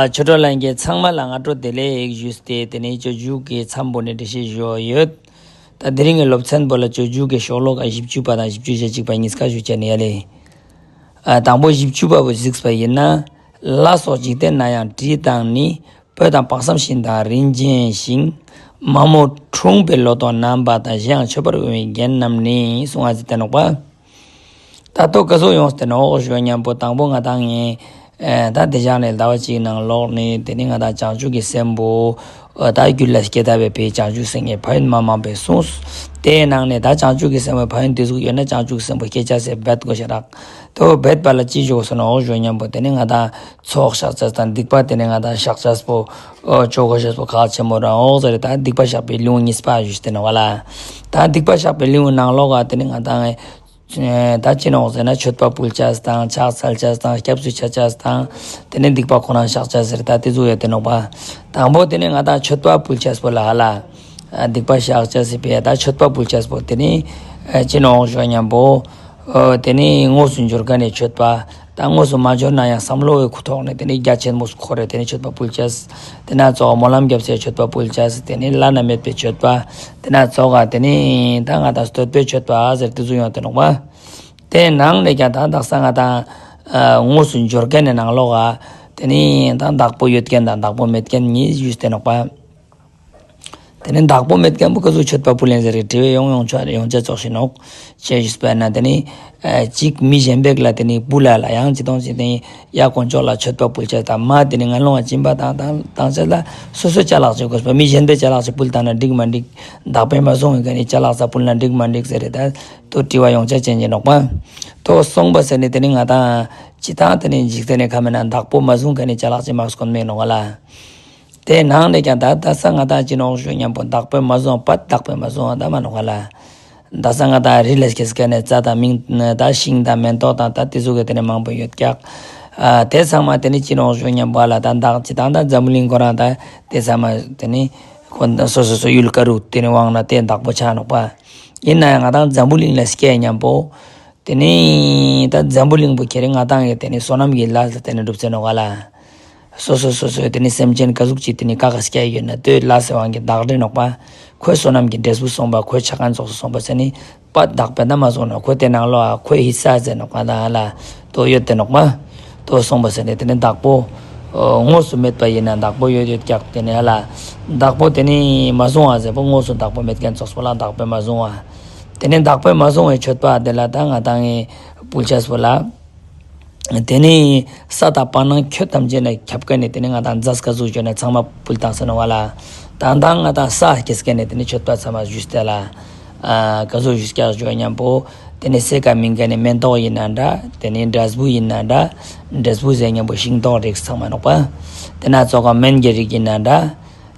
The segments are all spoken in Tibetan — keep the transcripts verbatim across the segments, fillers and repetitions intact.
ཆོས་གྲོགས་ལྷན་རྒྱས་ཚང་མ་ལ་སྔ་དྲོ་བདེ་ལེགས་ཞུས་ཏེ། དེ་ནས་སྤྱོད་འཇུག་གི་མཚམས་པོ་ནས་འགྲེལ་བཤད་ཞུ་ཡོད། ད་དེ་རིང་གི་སློབ་ཚན་པོ་ལ་སྤྱོད་འཇུག་གི་ཤོ་ལོ་ཀ་བཞི་བཅུ་པ་དང་བཞི་བཅུ་ཞེ་གཅིག་པ་གཉིས་ཀ་ཞུ་བྱས་ནས་ཡ་ལེ། ཨ། དང་པོ་བཞི་བཅུ་པ་པོ་གཟིགས་པ་ཡིན་ན། ལ་སོགས་འཇིག་རྟེན་ན་ཡང་དྲི་དང་ནི། སྤོས་དང་དཔག་བསམ་ཤིང་དང་རིན་ཆེན་ཤིང་། མ་རྨོས་འཁྲུངས་པའི་ལོ་ཏོག་རྣམ་པ་དང་། གཞན་ཡང་མཆོད་པར་འོས་པའི་རྒྱན་རྣམས་ནི། གསུངས་པ་ཟེར་ཏེ་ནོག་པ། ད་ལྟོ་སྐལ་བཟང་ཡོངས་ཏེ་ནོག་ཞུ་མཉམ་པོ། དང་པོ་ང་དང་ངས་ཨེ་ད་དེ་ཞག་ནས་ཟླ་བ་གཅིག་ནང་ལོགས་ནས་དེ་ནས་ང་དང་བྱང་ཆུབ་ཀྱི་སེམས་པོ་ཨ་ད་རྒྱུད་ལ་སྐྱེ་ཐབས་པའི་བྱང་ཆུབ་སེམས་ཀྱི་ཕན་ཡོན་མ་མང་པོ་གསུངས། དེའི་ནང་ནས་ད་བྱང་ཆུབ་ཀྱི་སེམས་པའི་ཕན་ཡོན་དེ་ཟུག་ཡོད་ན་བྱང་ཆུབ་ཀྱི་སེམས་པོ་སྐྱེ་ཆ་སེ་འབད་དགོས་ཤ་རག། དེ་འབད་པ་ལ་ཅི་ཞུ་དགོས་སོ་ནོག་ཞུ་མཉམ་པོ། དེ་ནས་ང་དང་ཚོགས་བཤགས་ཆ་དང་སྡིག་པ་དེ་ནས་ང་དང་བཤགས་ཆ་པོ་ཨོ་ཆོ་གོ་ཤ་པོ་ཁག་ཆེན་མོ་རང་ཨོ་ཟེར། ད་སྡིག་པ་བཤགས་པའི་ལེའུ་གཉིས་པ་ཞུས་ཏེ་ནོག་པ་ལ། ད་སྡིག་པ་བཤགས་པའི་ལེའུ་ནང་ལོགས་ཀ་དེ་ནས་ང་དང་ཨེ་ད་ཅི་ནོག་ཟེར་ན། མཆོད་པ་ཕུལ་ཆས་དང་། ཕྱག་འཚལ་ཆས་དང་། སྐྱབས་སུ་ཆ་ཆས་དང་། དེ་ནས་སྡིག་པ་ཁོ་ན་བཤགས་ཆས་ཟེར། ད་དེ་ཟུག་ཡོད་དེ་ནོག་པ། དང་པོ་དེ་ནས་ང་དང་མཆོད་པ་ཕུལ་ཆས་པོ་ལ་ཧ་ལ། ཨ་སྡིག་པ་བཤགས་ཆས་ཟེར་བའི་ད་མཆོད་པ་ཕུལ་ཆས་པོ་དེ་ནས་ཨ་ཅི་ནོག་ཞུ་མཉམ་པོ། ཨོ་དེ་ནས་དངོས་སུ་འབྱོར་མཁན་ནི་མཆོད་པ། ད་དངོས་སུ་མ་འབྱོར་ན་ཡང་བསམ་བློའི་ཁུ་ཐོག་ནས་དེ་ནས་རྒྱ་ཆེན་པོ་འཁོར་རེ་དེ་ནས་མཆོད་པ་ཕུལ་ཆས། དེ་ན་ཙོགས་སྨོན་ལམ་རྒྱབ་སའི་མཆོད་པ་ཕུལ་ཆས། དེ་ནས་བླ་ན་མེད་པའི་མཆོད་པ། དེ་ན་ཙོགས་དེ་ནས་ད་ང་དང་བསྟོད་པའི་མཆོད་པ་ཟེར་དེ་ཚོ་ཡོང་དེ་ནོག་པ། དེ་ནང་ནས་ཀྱང་ད་དག་ས་ང་དང་ཨ་དངོས་སུ་འབྱོར་མཁན་ནི་ནང་ལོགས་ཀ་དེ་ནས་ད་བདག་པོ་ཡོད་མཁན་དང་བདག་པོ་མེད་མཁན་གཉིས་ཞུས་ཏེ་ནོག་པ། དེ་ནས་བདག་པོ་མེད་མཁན་པོ་ག་ཟུག་མཆོད་པ་ཕུལ་ཡིན་ཟེར་གི་དྲི་བའི་ཡོང་ཡོང་ཆ་ཡོང་ཆ་ཙོགས་ཤིག་ནོག་ཅེས་ཞུས་པ་ན། དེ་ནི་ཨ་གཅིག་མི་གཞན་པའི་ལ་དེ་ནི་བུ་ལ་ལ་ཡང་ཅི་དང་ཅི་དེ་ནི་ཡ་དཀོན་མཆོག་ལ་མཆོད་པ་ཕུལ་ཆས་དང་མ་དེ་ནི་ངན་སློང་བ་སྦྱིན་པ་དང་དང་དང་ཆ་ལ་སོ་སོ་ཅ་ལག་ཅིག་དགོས་པ། མི་གཞན་པའི་ཅ་ལག་ཅིག་ཕུལ་བཏང་ན་འགྲིག་མ་འགྲིག། བདག་པོས་མ་བཟུང་བའི་ག་ནི་ཅ་ལག་ཙག་ཕུལ་ན་འགྲིག་མ་འགྲིག་ཟེར་རེད། ད་དུ་དྲི་བ་ཡོང་ཆ་ཅན་གྱི་ནོག་པ། དོ་གསུངས་པ་ཟེར་ནས་དེ་ནི་ང་དང་ཅི་དང་དེ་ནི་འཇིག་རྟེན་ནི་ཁ་མེད་ན་བདག་པོ་མ་བཟུང་ག་ནི་ཅ་ལག་ཅིག་མ་སྐོན་མེད་ནོག་ལ། དེ་ནང་ནས་ཀྱང་ད་ད་ས་ང་དང་ཅི་ནོག་ཞུ་མཉམ་པོ་བདག་པོས་མ་བཟུང་བ། བདག་པོས་མ་བཟུང་བ་ད་མ་ནོག་ལ། ད་ས་ང་དང་རི་ལ་སྐྱེས་མཁན་ནི་རྩྭ་དང་མིང་ད་ཤིང་དང་མེ་ཏོག་དང་ད་དེ་ཟུག་གི་དེ་ནི་མང་པོ་ཡོད་ཀྱག། ཨ་དེ་ཚང་མ་དེ་ནི་ཅི་ནོག་ཞུ་མཉམ་པོ་ལ་ད་བདག་ཅི་དང་ད་འཛམ་བུ་གླིང་ཁོ་རང་ད་དེ་ཚང་མ་དེ་ནི་ཁོ་སོ་སོ་སོ་ཡུལ་ག་རུ་དེ་ནི་དབང་ན་དེ་བདག་པོ་ཆགས་ནོག་པ། ཡིན་ན་ཡང་ང་དང་འཛམ་བུ་གླིང་ལ་སྐྱེས་མཉམ་པོ། དེ་ནས་ད་འཛམ་བུ་གླིང་པོ་ཁྱེད་རང་ང་དང་གི་དེ་ནས་བསོད་ནམས་ཀྱི་ལས་ལ་དེ་ནས་འགྲུབ་ཚེ་ནོག་ག་ལ། སོ་སོ་སོ་སོའི་དེ་ནས་སེམས་ཅན་ག་ཟུག་ཅིག་དེ་ནས་ཀ་ཁ་སྐྱེ་ཡོད་ན་དེ་ལ་སེ་དབང་གི་བདག་འདྲེ་ནོག་པ། ཁོའི་བསོད་ནམས་ཀྱི་འབྲས་བུ་སོང་པ། ཁོའི་ཆ་ག་ཙོགས་སུ་སོང་པ་ཟེར་ནས་པ་བདག་པོས་ད་མ་བཟུང་ན། ཁོ་དེ་ནང་ལོགས་ཨ་ཁོའི་ཧི་ས་ཟེར་ནོག་ག་ད་ལ་དོ་ཡོད་དེ་ནོག་པ། དོ་སོང་པ་ཟེར་ནས་དེ་ནས་བདག་པོ་ཨོ་དངོས་སུ་མེད་པ་ཡིན་ན་བདག་པོ་ཡོད་ཡོད་ཀྱག། དེ་ནས་ཧ་ལ་བདག་པོ་དེ་ནས་མ་བཟུང་བ་ཟེར་པོ་དངོས་སུ་བདག་པོ་མེད་མཁན་ཙོགས་པོ་ལ་བདག་པོས་མ་བཟུང་བ། དེ་ནས་བདག་པོས་མ་བཟུང་བའི་མཆོད་པ་དེ་ལ་ད་ང་དང་ངས་ཕུལ་ཆས་པོ་ལ། དེ་ནས་ས་དང་བར་སྣང་ཁྱོན་ཐམས་ཅད་ནས་ཁྱབ་མཁན་ནས་དེ་ནས་ང་དང་རྫས་ག་ཟུག་བྱོན་ན་ཚང་མ་ཕུལ་བཏང་ཟེར་ནོག་པ་ལ། ད་ང་དང་ས་སྐྱེས་མཁན་ནས་དེ་ནས་མཆོད་པ་ཚང་མ་ཞུས་ཏེ་ལ། ཨ་ག་ཟུག་ཞུས་ཀྱག་ཞུ་མཉམ་པོ། དེ་ནས་སའི་ཀ་སྨིན་མཁན་ནས་མེ་ཏོག་ཡིན་ན་འདྲ། དེ་ནས་འབྲས་བུ་ཡིན་ན་འདྲ། འབྲས་བུ་ཟེར་མཉམ་པོ་ཤིང་ཏོག་རིགས་ཚང་མ་ནོག་པ། དེ་ན་ཙོགས་ཀ་སྨན་གྱི་རིགས་ཡིན་ན་འདྲ།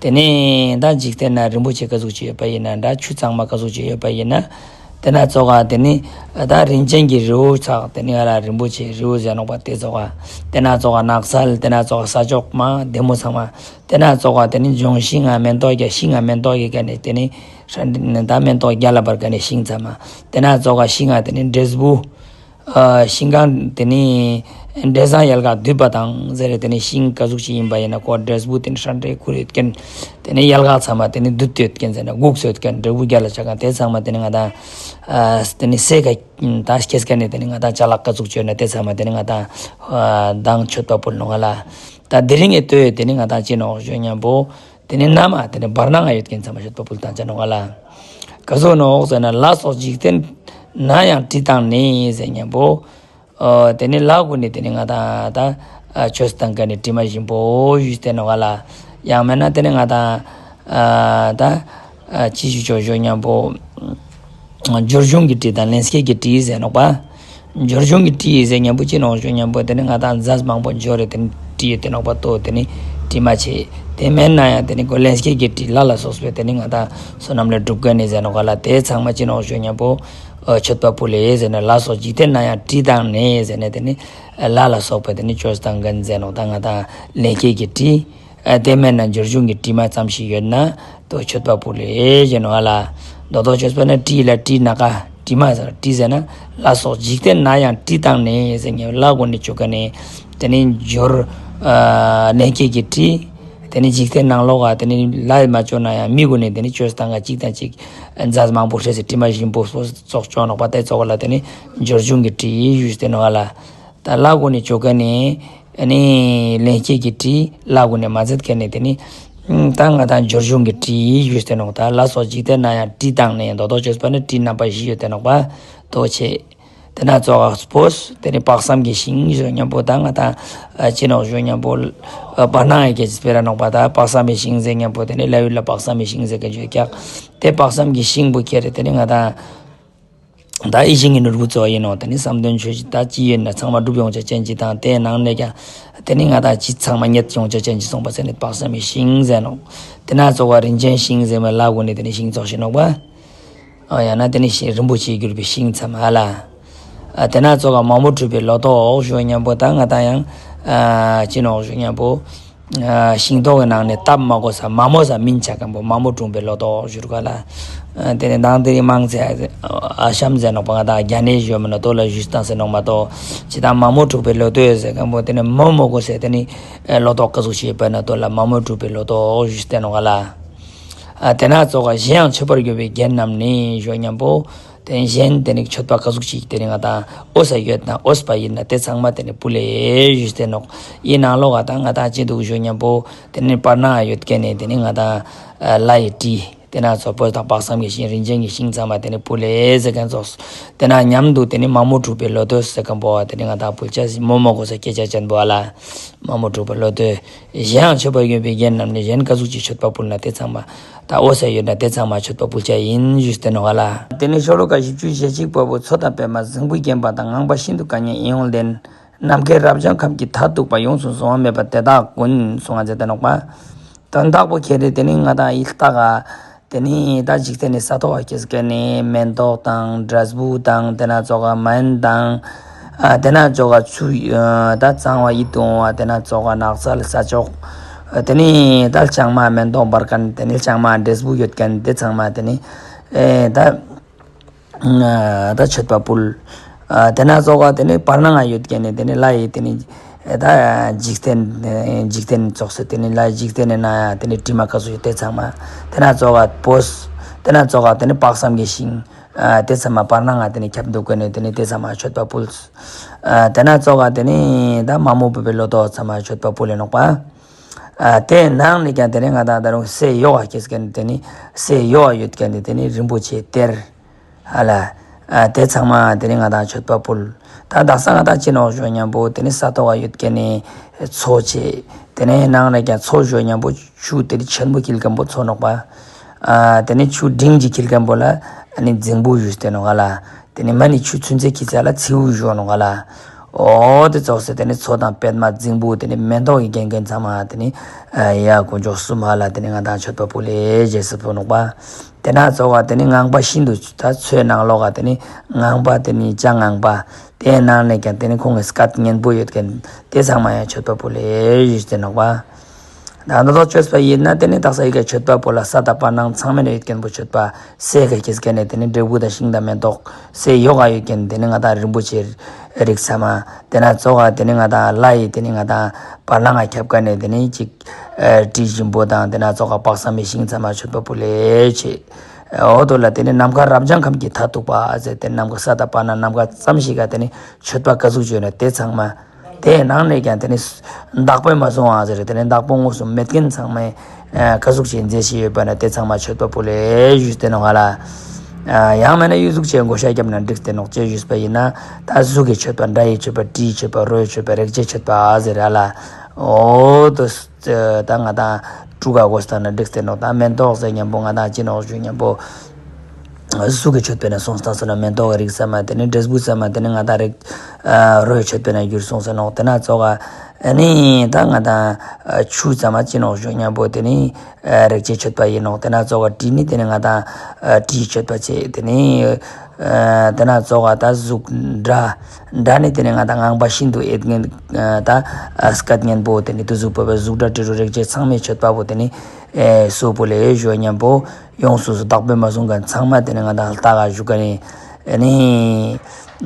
དེ་ནས་ད་འཇིག་རྟེན་ན་རིན་པོ་ཆེ་ག་ཟུག་ཅིག་ཡོད་པ་ཡིན་ན་འདྲ། ཆུ་གཙང་མ་ག་ཟུག་ཅིག་ཡོད་པ་ཡིན་ན། དེ་ན་ཙོགས་ཀ་དེ་ནི་ད་རིན་ཆེན་གྱི་རི་བོ་ཚག་དེ་ནི་ཨ་ལ་རིན་པོ་ཆེ་རི་བོ་ཟེར་ནོག་པ་དེ་ཙོགས་ཀ། དེ་ན་ཙོགས་ཀ་ནགས་ཚལ། དེ་ན་ཙོགས་ཀ་ས་ཕྱོགས་མ་བདེ་མོ་ཚང་མ། དེ་ན་ཙོགས་ཀ་དེ་ནི་ལྗོན་ཤིང་ང་མེ་ཏོག་རྒྱ་ཤིང་ང་མེ་ཏོག་གི་ག་ནས་དེ་ནི་ཧྲན་ད་མེ་ཏོག་རྒྱ་ལ་བར་ག་ནས་ཤིང་ཚང་མ། དེ་ན་ཙོགས་ཀ་ཤིང་ང་དེ་ནི་འབྲས་བུ། ཨ་ཤིང་གང་དེ་ནི་འབྲས་བཟང་ཡལ་ག་དུད་པ་དང་ཟེར་རེ། དེ་ནི་ཤིང་ག་ཟུག་ཅིག་ཡིན་པ་ཡིན་ན་ཁོ་འབྲས་བུ་དེ་ནི་ཧྲན་ཏེ་ཁུར་ཡོད་མཁན། དེ་ནི་ཡལ་ག་ཚང་མ་དེ་ནི་དུད་དེ་ཡོད་མཁན་ཟེར་ན་སྒུག་སེ་ཡོད་མཁན། འབྲས་བུ་རྒྱ་ལ་ཆ་གང་དེ་ཚང་མ་དེ་ནི་ང་དང་ཨ་དེ་ནི་སའི་ཀ་ད་སྐྱེས་མཁན་ནི་དེ་ནི་ང་དང་ཅ་ལག་ག་ཟུག་ཅིག་ཡོད་ན་དེ་ཚང་མ་དེ་ནི་ང་དང་ཨ་མདང་མཆོད་པ་ཕུལ་ནོག་ག་ལ། ད་དེ་རིང་གི་ལྟོས་དེ་ནི་ང་དང་ཅི་ནོག་ཞུ་མཉམ་པོ། དེ་ནས་ན་མ་དེ་ནས་བར་སྣང་ང་ཡོད་མཁན་ཚང་མ་མཆོད་པ་ཕུལ་བཏང་ཆ་ནོག་ག་ལ། ག་ཟུག་ནོག་ཟེར་ན། ལ་སོགས་འཇིག་རྟེན་ན་ཡང་དྲི་དང་ནི་ཟེར་མཉམ་པོ། ཨོ་དེ་ནས་ལ་གུན་ནས་དེ་ནས་ང་དང་ད་ཨ་ཆོས་བཏང་མཁན་ནི་དྲི་མ་ཞིམ་པོ་ཞུས་ཏེ་ནོག་ག་ལ། ཡང་མིན་ན་དེ་ནས་ང་དང་ཨ་ད་ཨ་ཅི་ཞུ་ཆོག་ཞུ་མཉམ་པོ། སྦྱོར་བྱུང་གི་དྲི་དང་ལན་སྐྱེས་ཀྱི་དྲི་ཟེར་ནོག་པ། སྦྱོར་བྱུང་གི་དྲི་ཟེར་མཉམ་པོ་ཅི་ནོག་ཞུ་མཉམ་པོ་དེ་ནི་ང་དང་རྫས་མང་པོ་སྦྱོར་རེ་དེ་ནི་དྲི་ཡོད་དེ་ནོག་པ། ལྟོ་དེ་ནི་དྲི་མ་ཆེ། དེ་མིན་ན་ཡང་དེ་ནི་ཁོ་ལན་སྐྱེས་ཀྱི་དྲི་ལ་ལ་སོགས་པའི་དེ་ནི་ང་དང་བསོད་ནམས་ལས་སྒྲུབ་མཁན་ནི་ཟེར་ནོག་ག་ལ། དེ་ཚང་མ་ཅི་ནོག་ཞུ་མཉམ་པོ་ཨ་མཆོད་པ་ཕུལ་ལེ་ཟེར་ན། ལ་སོགས་འཇིག་རྟེན་ན་ཡང་དྲི་དང་ནི་ཟེར་ན་དེ་ནི་ལ་ལ་སོགས་པའི་དེ་ནི་ཆོས་བཏང་མཁན་ཟེར་ནོག་ད་ང་དང་ལན་སྐྱེས་ཀྱི་དྲི། ཨ་དེ་མིན་ན་སྦྱོར་བྱུང་གི་དྲི་མ་ཙམ་ཞིག་ཡོད་ན་དོ་མཆོད་པ་ཕུལ་ལེ་ཞེས་ནོག་ཨ་ལ། མདོ་དོན་ཆོས་པ་ན་དྲི་ལ་དྲི་ན་ཀ་དྲི་མ་ཟེར། དྲི་ཟེར་ན་ལ་སོགས་འཇིག་རྟེན་ན་ཡང་དྲི་དང་ནི་ཟེར་ཉེ་ལ་གོ་ནི་ཆོ་ག་ནི་དེ་ནི་སྦྱོར་ ཨ་ལྷན་སྐྱེས་ཀྱི་དྲི། དེ་ནི་འཇིག་རྟེན་ནང་ལོགས་ཀ་དེ་ནི་ལྷ་ཡིས་མ་བཅོས་ན་ཡང་མི་གུན་ནི་དེ་ནི་བཅོས་སྟངས་ཀ་གཅིག་དང་གཅིག་རྫས་མང་པོ་ཧྲེ་སི་དྲི་མ་ཞིམ་པོ་སོགས་བཅོས་ནོག་པ། དེ་ཚོགས་ལ་དེ་ནི་འབྱོར་བྱུང་གི་དྲི་ཞུས་ཏེ་ནོག་ལ། ད་ལྷ་གུན་ནི་བཅོས་མཁན་ནི་ཨ་ནི་ལྷན་སྐྱེས་ཀྱི་དྲི། ལྷ་གུན་ནི་མ་ཚད་མཁན་ནི་དེ་ནི་ད་ང་དང་འབྱོར་བྱུང་གི་དྲི་ཞུས་ཏེ་ནོག་ད་ལྷ་སོགས་འཇིག་རྟེན་ན་ཡང་དྲི་དང་ནི་རྡོག་རྡོག་བཅོས་པ་ནི་དྲི་རྣམ་པ་བཞི་ཡོད་དེ་ནོག་པ། དོ་ཆེ། དེ་ན་ཙོགས་ཀ་སྤོས། དེ་ནི་དཔག་བསམ་གྱི་ཤིང་ཞུ་མཉམ་པོ་ད་ང་དང་ཨ་ཅི་ནོག་ཞུ་མཉམ་པོ་ཨ་བར་སྣང་ཡི་གེ་སྤེ་ར་ནོག་པ། ད་དཔག་བསམ་གྱི་ཤིང་ཟེར་མཉམ་པོ་དེ་ནི་ལྷ་ཡུལ་ལ་དཔག་བསམ་གྱི་ཤིང་ཟེར་མཁན་ཞུ་ཀྱག་དེ་དཔག་བསམ་གྱི་ཤིང་པོ་ཁྱེར་དེ་ནི་ང་དང་ད་ཡིད་བཞིན་གྱི་ནོར་བུ་གཙོ་བོ་ཡིན་ནོག་དེ་ནི་བསམ་དོན་ཆོས་ཀྱི་ད་ཅི་ཡོད་ན་ཚང་མ་འགྲུབ་ཡོང་ཆ་ཅན་ཅིག་དང་། དེའི་ནང་ནས་ཀྱང་དེ་ནི་ང་དང་ཅི་ཚང་མ་རྙེད་ཡོང་ཆ་ཅན་ཅིག་སོང་པ་ཟེར་ནི་དཔག་བསམ་གྱི་ཤིང་ཟེར་ནོག་དེ་ན་ཙོགས་ཀ་རིན་ཆེན་ཤིང་ཟེར་མ་ལྷ་གུན་ནི་དེ་ནི་ཤིང་ཙོགས་ཤིག་ནོག་པ། ཨ་ཡང་ན་དེ་ནི་ཤིང་རིན་པོ་ཆེས་གྱུར་པའི་ཤིང་ཚང་མ་ལ། ཨ་དེ་ན་ཙོགས་ཀ་མ་མོ་གྲུ་པའི་ལོ་ཏོག་ཞུ་མཉམ་པོ་ད་ང་དང་ཡང་ཨ་ཅི་ནོག་ཞུ་མཉམ་པོ་ཨ་ཤིང་ཏོག་གི་ནང་ནས་སྟབས་མ་གོ་ས་མ་མོ་ས་མིན་ཆ་མཁན་པོ་མ་མོ་གྲུ་པའི་ལོ་ཏོག་ཞུ་རུ་ག་ལ། ཨ་དེ་ནི་མདང་དེ་རིང་མང་ཚེ་ཨ་ཤམ་ཟེར་ནོག་པ། ང་དང་རྒྱ་ནས་ཞུ་མི་ན་ཏོ་ལ་ཞུས་སྟངས་ཟེར་ནོག་མ་གཏོགས་ཅི་ད་མ་མོ་གྲུ་པའི་ལོ་ཏོག་ཟེར་མཁན་པོ་དེ་ནི་མོ་མོ་གོ་ས་དེ་ནི་ཨ་ལོ་ཏོག་ཀ་ཟུག་ཤེས་པ་ན་ཏོ་ལ་མ་མོ་གྲུ་པའི་ལོ་ཏོག་ཞུས་ཏེ་ནོག་ག་ལ། ཨ་དེ་ན་ཙོགས་ཀ་གཞན་ཡང་མཆོད་པར་འགྱུར་བའི་རྒྱན་རྣམས་ནི་ཞུ་མཉམ་པོ། དེ་གཞན་དེ་ནི་མཆོད་པ་ཀ་ཟུག་ཅིག་དེ་ནི་ང་དང་འོ་ས་ཡོད་ན་འོས་པ་ཡིན་ན་དེ་ཚང་མ་དེ་ནི་ཕུལ་ལེ་ཞུས་ཏེ་ནོག་ཡིན་ནང་ལོགས་ཀ་ད་ང་དང་ཅི་འདུག་ཞུ་མཉམ་པོ་དེ་ནི་བར་སྣང་ཡོད་མཁན་ནི་དེ་ནི་ང་དང་ཨ་ལྷ་ཡི་དྲི། དེ་ན་ཙོགས་སྤོས་དང་དཔག་བསམ་གྱི་ཤིང་རིན་ཆེན་གྱི་ཤིང་ཚང་མ་དེ་ནི་ཕུལ་ལེ་ཟེར་མཁན་ཙོགས། དེ་ན་མཉམ་དུ་དེ་ནི་མ་མོ་གྲུ་པའི་ལོ་ཏོག་ཟེར་མཁན་པོ་བ་དེ་ནི་ང་དང་ཕུལ་ཆ་མོ་མོ་གོ་ས་སྐད་ཆ་ཅན་པོ་བ་ལ། མ་མོ་གྲུ་པའི་ལོ་ཏོག་གཞན་ཡང་མཆོད་པར་འགྱུར་བའི་རྒྱན་རྣམས་ནི་གཞན་ཀ་ཟུག་ཅིག་མཆོད་པ་ཕུལ་ན་དེ་ཚང་མ་ད་འོ་ས་ཡོད་ན་དེ་ཚང་མ་མཆོད་པ་ཕུལ་ཆ་ཡིན་ཞུས་ཏེ་ནོག་ག་ལ། དེ་ནི་ཤོ་ལོ་ཀ་བཞི་བཅུ་ཞེ་གཅིག་པ་པོ། མཚོ་དང་པདྨ་རྫིང་བུས་བརྒྱན་པ་དང་། ངང་པ་ཤིན་ཏུ་སྐད་སྙན་ཡིད་འོང་ལྡན། ནམ་མཁའི་རབ་འབྱམས་ཁམས་ཀྱི་མཐར་ཐུག་པ། ཡོངས་སུ་གཟུང་བ་མེད་པ་དེ་དག་ཀུན། གསུང་བ་མཛད་དེ་ནོག་པ། དོན་དག་པོ་ཁྱེད་རེ་དེ་ནི་ང་དང་ཡིད་ལྟ་ག་དེ་ནི་ད་འཇིག་རྟེན་ནི་ས་ཐོག་ག་སྐྱེས་མཁན་ནི་མེན་ཏོག་དང་འབྲས་བུ་དང་དེ་ན་ཙོགས་ཀ་མན་དང་། ཨ་དེ་ན་ཙོགས་ཀ་ཆུ་ཨ་ད་གཙང་བ་ཡིད་དུ་འོང་བ་དེ་ན་ཙོགས་ཀ་ནགས་ཚལ་ས་ཕྱོགས། ཨ་དེ་ནི་ད་ལྕང་མ་མེན་ཏོག་འབར་མཁན་དེ་ནི་ལྕང་མ་འབྲས་བུ་ཡོད་མཁན་དེ་ཚང་མ་དེ་ནི་ཨེ་ད་ཨ་ད་མཆོད་པ་ཕུལ། ཨ་དེ་ན་ཙོགས་ཀ་དེ་ནི་བར་སྣང་ང་ཡོད་མཁན་ནི་དེ་ནི་ལྷ་ཡི་དེ་ནི་ཨེ་ད་འཇིག་རྟེན་འཇིག་རྟེན་ཙོགས་སུ་དེ་ནི་ལྷ་འཇིག་རྟེན་ནི་ན་ཡ་དེ་ནི་དྲི་མ་ཀ་ཟུག་ཡོད་དེ་ཚང་མ་དེ་ན་ཙོགས་ཀ་སྤོས། དེ་ན་ཙོགས་ཀ་དེ་ནི་དཔག་བསམ་གྱི་ཤིང་། ཨ་དེ་ཚང་མ་བར་སྣང་ང་དེ་ནི་ཁྱབ་འདུག་གོ་ནི་དེ་ནི་དེ་ཚང་མ་མཆོད་པ་ཕུལ། ཨ་དེ་ན་ཙོགས་ཀ་དེ་ནི་ད་མ་མོ་བུ་པའི་ལོ་ཏོག་ཚང་མ་མཆོད་པ་ཕུལ་ལེ་ནོག་པ། ཨ་དེ་ནང་ནས་ཀྱང་དེ་ནི་ང་དང་ད་རུང་སའི་ཡོག་ག་སྐྱེས་མཁན་དེ་ནི་སའི་ཡོག་ག་ཡོད་མཁན་དེ་དེ་ནི་རིན་པོ་ཆེ་གཏེར། ཧ་ལ། ཨ་དེ་ཚང་མ་དེ་ནི་ང་དང་མཆོད་པ་ཕུལ། ད་དག་ས་ང་དང་ཅི་ནོག་ཞུ་མཉམ་པོ་དེ་ནི་ས་ཐོག་ག་ཡོད་མཁན་ནི་མཚོ་ཆེ། དེ་ནི་ནང་ནས་ཀྱང་མཚོ་ཞུ་མཉམ་པོ་ཆུ་དེ་ནི་ཆེན་པོ་འཁྱིལ་མཁན་པོ་མཚོ་ནོག་པ། ཨ་དེ་ནི་ཆུ་འབྲིང་གི་འཁྱིལ་མཁན་པོ་ལ་ཨ་ནི་རྫིང་བུ་ཞུས་ཏེ་ནོག་ག་ལ། དེ་ནི་མ་ནི་ཆུ་ཚུན་ཚད་འཁྱིལ་ས་ལ་མཚེའུ་ཞུ་ནོག་ག་ལ། འོ་དེ་ཙོགས་སེ་དེ་ནི་མཚོ་དང་པདྨ་རྫིང་བུ་དེ་ནི་མེན་ཏོག་གི་རྒྱན་རྒྱན་ཚང་མ་དེ་ནི་ཨ་ཡ་དཀོན་མཆོག་གསུམ་ཧ་ལ་དེ་ནི་ང་དང་མཆོད་པ་ཕུལ་ལེ་རྗེས་སུ་ཕུལ་ནོག་པ། དེ་ན་ཙོགས་ཀ་དེ་ནི་ངང་པ་ཤིན་ཏུ་ད་མཚོའི་ནང་ལོགས་ཀ་དེ་ནི་ངང་པ་དེ་ནི་ཅ་ངང་པ། དེའི་ནང་ནས་ཀྱང་དེ་ནི་ཁོང་གི་སྐད་སྙན་པོ་ཡོད་མཁན་དེ་ཚང་མ་ཡང་མཆོད་པ་ཕུལ་ལེ་ཞུས་ཏེ་ནོག་པ། ད་ནི་ཏོག་བཅོས་པ་ཡིན་ན་དེ་ནི་དག་ས་ཡི་གེ་མཆོད་པ་ཕུལ་ལ་ས་དང་བར་སྣང་ཚང་མ་ནས་ཡོད་མཁན་པོ་མཆོད་པ་སའི་ག་སྐྱེས་མཁན་ནི་དེ་ནི་འབྲས་བུ་དང་ཤིང་དང་མེན་ཏོག་སའི་ཡོག་ག་ཡོད་མཁན་དེ་ནི་ང་དང་རིན་པོ་ཆེ་རིགས་ཚང་མ། དེ་ན་ཙོགས་ཀ་དེ་ནི་ང་དང་ལྷ་ཡི་དེ་ནི་ང་དང་བར་སྣང་ང་ཁྱབ་མཁན་ནི་དེ་ནི་ཅིག་ཨ་དྲི་ཞིམ་པོ་དང་དེ་ན་ཙོགས་ཀ་དཔག་བསམ་མི་ཤིང་ཚང་མ་མཆོད་པ་ཕུལ་ལེ་ཆེ། འོ་དོ་ལ་དེ་ནི་ནམ་མཁའ་རབ་འབྱམས་ཁམས་ཀྱི་མཐར་ཐུག་པ་ཟེར་དེ་ནམ་མཁའ་ས་དང་བར་སྣང་ནམ་མཁའ་ཙམ་ཞིག་ག་དེ་ནི་མཆོད་པ་ཀ་ཟུག་བརྗོད་ན་དེ་ཚང་མ། དེའི་ནང་ནས་ཀྱང་དེ་ནི་བདག་པོས་མ་བཟུང་བ་ཟེར་དེ་ནི་བདག་པོ་དངོས་སུ་མེད་མཁན་ཚང་མས་ཨ་ཀ་ཟུག་ཅིག་མཛད་བཞིན་ཡོད་པ་ན་དེ་ཚང་མ་མཆོད་པ་ཕུལ་ལེ་ཞུས་ཏེ་ནོག་ག་ལ། ཨ་ཡང་མིན་ན་གཡུ་གཟུགས་ཅན་བགོ་བཤའ་བརྒྱབ་ན་འགྲིག་སྟེ་ནོག་ཅེས་ཞུས་པ་ཡིན་ན་ད་གཟུགས་ཀྱི་མཆོད་པ་སྒྲ་ཡི་མཆོད་པ་དྲི་ཡི་མཆོད་པ་རོ་ཡི་མཆོད་པ་རེག་བྱའི་མཆོད་པ་ཟེར་ར་ལ། འོ་དོ་ད་ང་དང་དྲུག་ག་བགོས་བཏང་ན་འགྲིག་སྟེ་ནོག་ད་མེན་ཏོག་ཟེར་མཉམ་པོ་ང་དང་ཅི་ནོག་ཞུ་མཉམ་པོ། གཟུགས་ཀྱི་མཆོད་པ་ནས་སོང་སྟངས་སོ་ན་མེན་ཏོག་གི་རིགས་ཚང་མ་དེ་ནི་འབྲས་བུ་ཚང་མ་དེ་ནི་ང་དང་རེག་ཨ་རོ་ཡི་མཆོད་པ་ནས་གྱུར་སོང་ཟེར་ནོག་དེ་ན་ཙོགས་ཀ་ཨ་ནི་ད་ང་དང་ཨ་ཆུ་ཚང་མ་ཅི་ནོག་ཞུ་མཉམ་པོ་དེ་ནི་ཨ་རེག་བྱའི་མཆོད་པ་ཡིན་ནོག་དེ་ན་ཙོགས་ཀ་དྲི་ནི་དེ་ནི་ང་དང་ཨ་དྲི་ཡི་མཆོད་པ་བྱེད་དེ་ནི་ཨ་དེ་ན་ཙོགས་ཀ་ད་གཟུགས་སྒྲ་སྒྲ་ནི་དེ་ནི་ང་དང་ངང་པ་ཤིན་ཏུ་ཨེ་ད་ཨ་སྐད་སྙན་པོ་དེ་ནི་དུ་གཟུགས་པོ་བའི་གཟུགས་སྒྲ་དྲི་རོ་རེག་བྱའི་ཚང་མའི་མཆོད་པ་པོ་དེ་ནི་ཨེ་སོ་པོ་ལས་ཞུ་མཉམ་པོ་ཡོངས་སུ་བདག་པོས་མ་བཟུང་མཁན་ཚང་མ་དེ་ནི་ང་དང་ལྟ་ག་ཞུ་ག་ནི་ཨེ་ནི་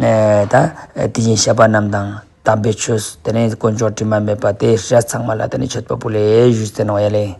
ཨེ་ད་ཨེ་དེ་བཞིན་གཤེགས་པ་རྣམས་དང་། དམ་པའི་ཆོས་དེ་ནས་དཀོན་མཆོག་དྲི་མ་མེད་པ་དེ་ར་ཚང་མ་ལ་དེ་ནས་མཆོད་པ་ཕུལ་ལེ་ཞུས་ཏེ་ནོ་ཡ་ལེ།